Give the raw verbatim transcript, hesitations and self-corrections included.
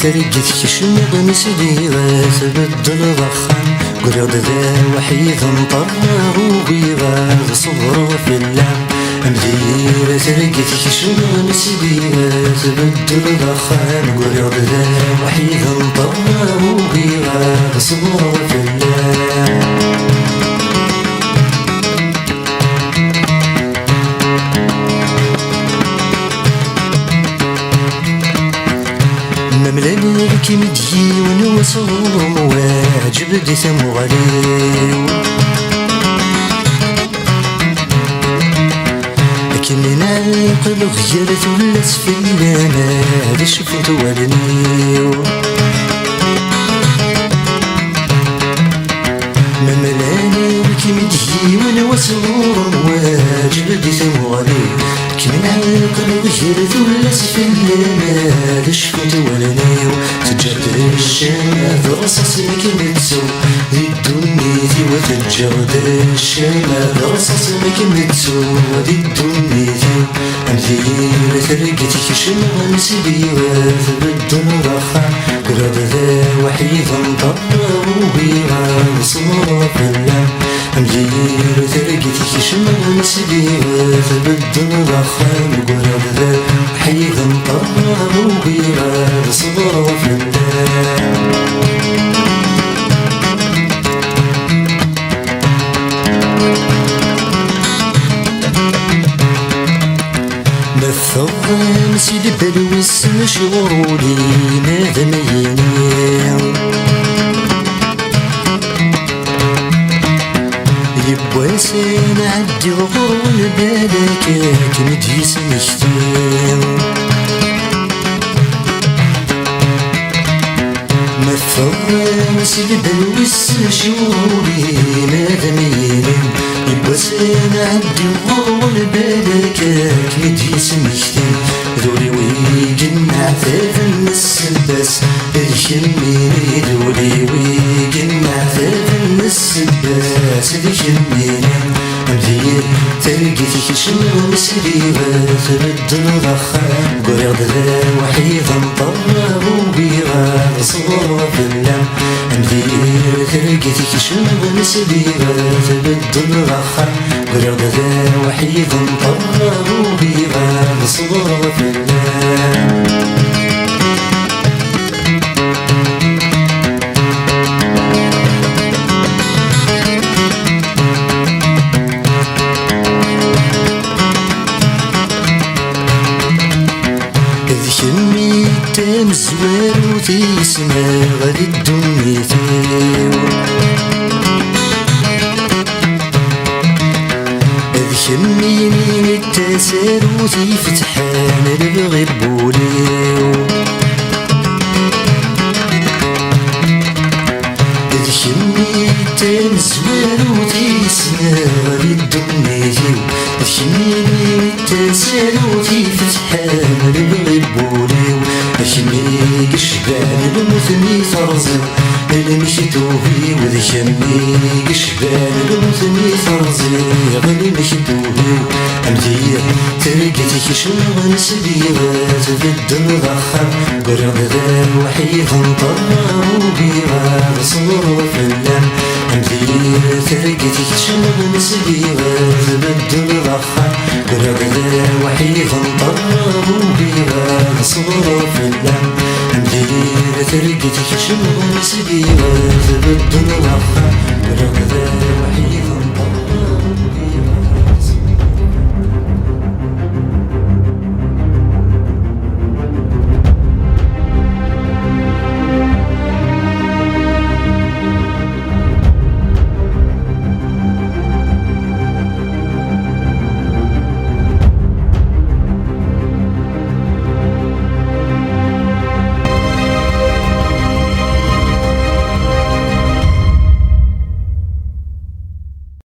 Targit kecmeɣ nesliɣ tbeddleḍ axxam. Ggriɣ-d d awḥid nṭerreɣ, ugiɣ ad ṣebreɣ fell-am. Am dir targit kecmeɣ nesliɣ tbeddleḍ axxam. Ggriɣ-d d awḥid nṭerreɣ, ugiɣ ad ṣebreɣ fell-am. Memlaleɣ-kem-id yiwen wass ɣur-m, weɛǧeb di tamuɣli-w. Akken nɛeqleɣ gar tullas fell-am, ad cfunt wallen-iw. Memlaleɣ-kem-id yiwen wass ɣur-m, weɛǧeb di tamuɣli. Akken nɛeqleɣ gar tullas fell-am, ad cfunt wallen-iw. Teǧǧiḍ-d ccama d rrṣaṣ mi kem-ttuɣ di ddunit-iw. Teǧǧiḍ-d ccama d rrṣaṣ mi kem-ttuɣ di ddunit-iw. Am tiyita targit kecmeɣ nesliɣ tbeddleḍ axxam. Ggriɣ-d d awḥid nṭerreɣ, ugiɣ ad ṣebreɣ fell-am. Am tiyita targit kecmeɣ nesliɣ tbeddleḍ axxam. Ggriɣ-d d awḥid nṭerreɣ, ugiɣ ad ṣebreɣ fell-am. Ma teffɣem si lbal wissen acuɣer ul-im ad am-yini. Yiwwas ad ɛeddiɣ ɣur-wen balak ad kem-id-yesmekti. Ma teffɣem si lbal wissen acuɣer ul-im ad am-yini. Yiwwas ad ɛeddiɣ ɣur-wen balak ad kem-id-yesmekti. D ul-iw i yenneɛtaben s ssebba-s, d kemmini. D ul-iw i yenneɛtaben s ssebba-s, d kemmini. Am tiyita targit kecmeɣ nesliɣ tbeddleḍ axxam. Ggriɣ-d d awḥid nṭerreɣ, ugiɣ ad ṣebreɣ fell-am. Am tiyita targit kecmeɣ nesliɣ tbeddleḍ axxam. Ggriɣ-d d awḥid nṭerreɣ, ugiɣ ad ṣebreɣ fell-am. D kemm i d tamezwarut i yesneɣ di ddunit-iw. D kemmini i d tasarut ifetḥen lebɣi n wul-iw. D kemmini i d tamezwarut i yesneɣ di ddunit-iw. D kemmini i d tasarut ifetḥen lebɣi n wul-iw. D kemmi i yecban lmut mi terẓiḍ lmektub-iw. D kemmi i yecban lmut mi terẓiḍ lmektub-iw. Am tiyita targit kecmeɣ nesliɣ tbeddleḍ axxam. Ggriɣ-d d awḥid nṭerreɣ, ugiɣ ad ṣebreɣ fell-am. Am tiyita targit kecmeɣ nesliɣ tbeddleḍ axxam. Ggriɣ-d d awḥid nṭerreɣ, ugiɣ ad ṣebreɣ fell-am. Am tiyita targit kecmeɣ nesliɣ tbeddleḍ axxam. Ggriɣ-d d awḥid